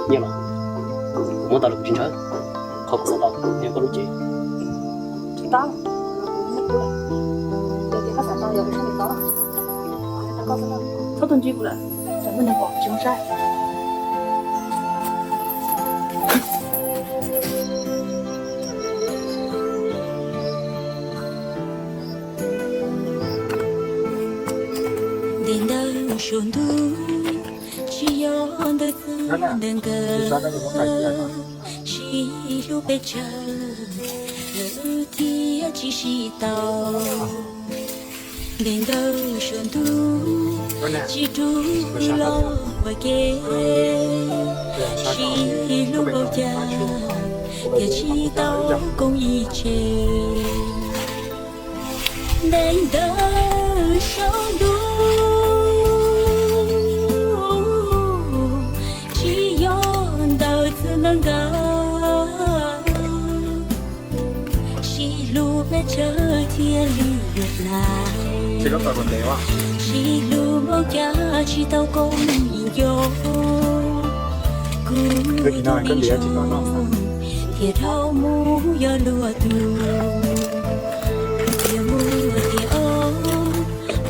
Nyiaj los kuv muab tau los kuv tsis ntshaw, qhov kuv xav tau yog koj lub cev. Tsis tau, txhob tuaj ntsib kuv lawm, tsam muaj neeg pom tsis zoo saib. Ntev ntawm saum ntuj tsis yog ntawm txwj ntawm nkawm, sib hlub pes tsawg lawm wb thiaj tsis sib tau. Ntev ntawm saum ntuj tsis rub los ua ke, sib hlub npaum cas thiaj tsis tau koom ib tse. Ntev ntawm saum ntuj tsis yog ntawm txwj ntawm nkawm, sib hlub pes tsawg thiaj li yuav hla, sib hlub npaum cas tsis tau koom nco. Kuv tus niam thiaj dhau mus yog luag tus, thiaj muaj thiaj ob,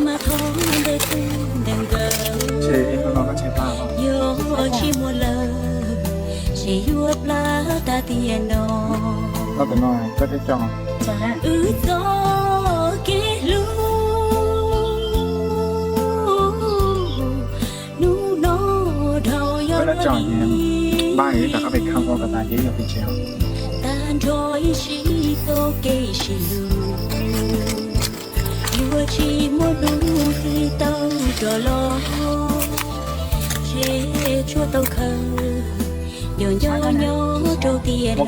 mas thov ntawm txwj ntawm nkawm, yog tsis muaj lawm ces yuav plab tas tiam no. Wb txoj kev hlub hnub no dhau yog luag li, tag nrho ib sij txoj kev sib hlub, yuav tsis muaj hnub twg tau rov los, ntshe tshuav tau khaws nco nco nyob rau tiam no.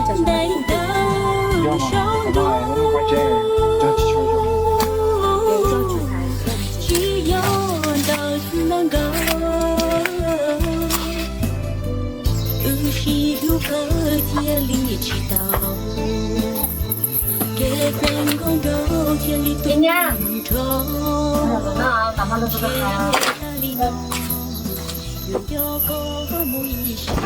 Ntev ntawm saum ntuj tsis yog ntawm txwj ntawm nkawm, wb sib hlub kawg thiaj li tsis tau, kev pheej nkauj nraug thiaj li tu nrho. Ntshe tas li no yuav nco koj mus ib sim.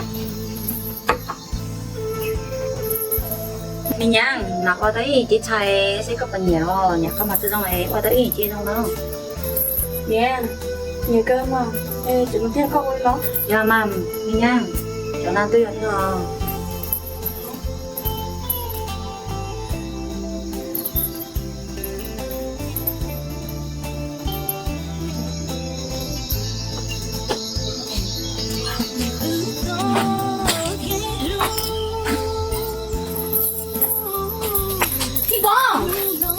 Me Nyaab, nov ua tau ib cev tshais seb koj puas nyiam os, nyiam koj mas txawj zoo es ua tau ib cev zoo no. Niam, nyiam kawg mas, es cov no thiaj koj ua li los? Yog mas, me Nyaab, cov no twb yog thiab os. Tij Koob,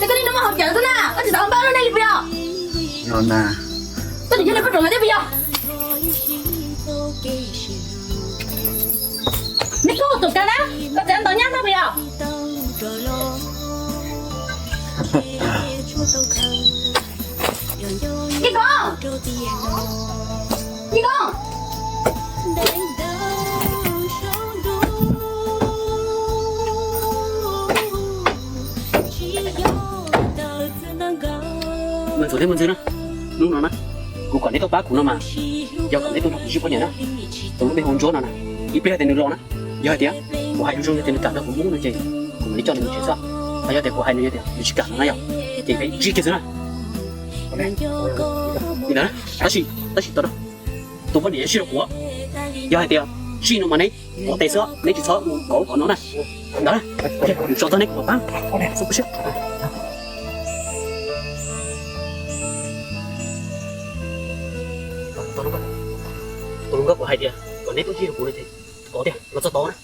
koj niag no mas haus cawv xwb na, koj tsis xav npaj lub neej li puas yog? Koj tsis nco li koj tseem hais thiab puas yog? Nej koj tus kawg na, koj tseem ntaus nyab tag puas yog? Tij Koob, Tij Koob. Mus ntxuav thiab mus ntxwg na, hnub no na, kuv kom neb tuaj pab kuv no mas, yog kom neb tuaj nrog kuv zij poj niam na. Tus lub npe hu Ntsuab no na, ib pliag tias nws los na, yog hais tias kuv hais zoo zoo yog tias nws kam nrog kuv mus no ces kuv mam li coj nws mus tsev xwb. Ho yog tias kuv hais nws tias nws tsis kam no na yog, ces peb zij kiag xwb na. Li ntawd na, tab sis, tab sis tus poj niam zij rau kuv, yog hais tias zij no mas neb ua tes xwb, neb tsis txhob mus kom ub kom no na. Ntawd na, so txog neb kuv mam pab. Tus hluas nkauj kuv hais tias kom neb tuaj zij rau kuv no ces kov tiag los txog tod na.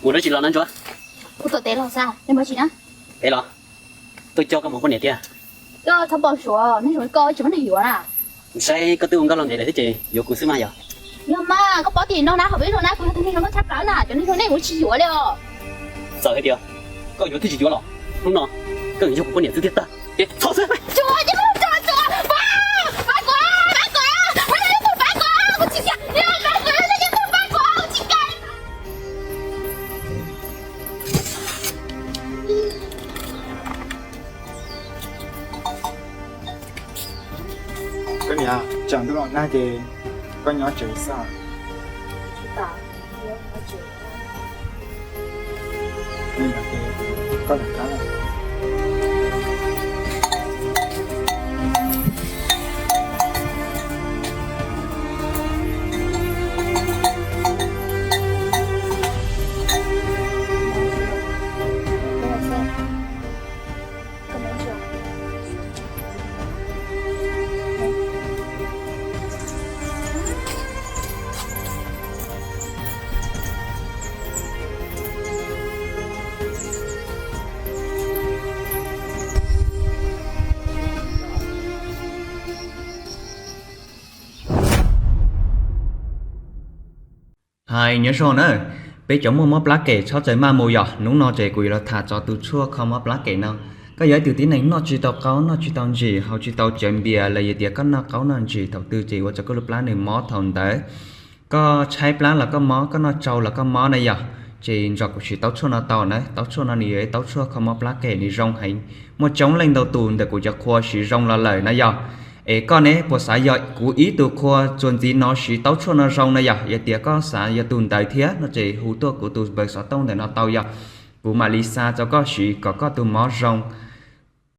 Mus dab tsi los no Ntsuab? Kuv tuaj tes los xwb, nej mus dab tsi na? Tes los? Tuaj coj koj mus poj niam tiag. Koj txhob npau suav, neeg zoo li koj tsis muaj neeg yuav na. Saib koj twb ua nkauj laus ntev lawm thiab ces yuav kuv xwb mas yog. Yog mas, koj paub tias no na, hauv peb zos na kuv yog tus neeg zoo nkauj tshaj plaws na, cov neeg zoo nej kuv tsis yuav li os. Txawm hais tias koj yuav thiab tsis yuav los hnub no koj yog kuv poj niam xwb thiaj tag. Ces txhob xwb. Tsam ntuj los nag ces koj nyob tsev xwb. Koj lam qab. Hais nyob zoo na, peb cov muaj mob plab kem txhob txawm maj mus yog. Hnub no ces kuv yuav los tham txog tus tshuaj kho mob plab kem no. Koj yog ib tug tib neeg noj tsis tau qaub, noj tsis tau ntsim, haus tsis tau cawv npias los yog tias koj noj qaub noj ntsim thaum twg ces ua rau koj lub plab nws mob thaum ntawd. Koj tshaib plab los koj mob, koj noj tsau los koj mob na yog, ces nrog kuv siv taub tshuaj no tau na. Taub tshuaj no nws yog ib taub tshuaj kho mob plab kem, nws zoo heev, muaj coob leej ntau tus ntawm kuv cov qhua siv zoo los lawm na yog. Es koj ne, puas xav yog kuv ib tug qhua txuas ntxiv no siv taub tshuaj no zoo na yog? Yog tias koj xav yog tus ntawd thiab no ces hu tuaj kuv tus npawb xov tooj ntawm no tau yog, kuv mam li xa rau koj siv kom koj tus mob zoo.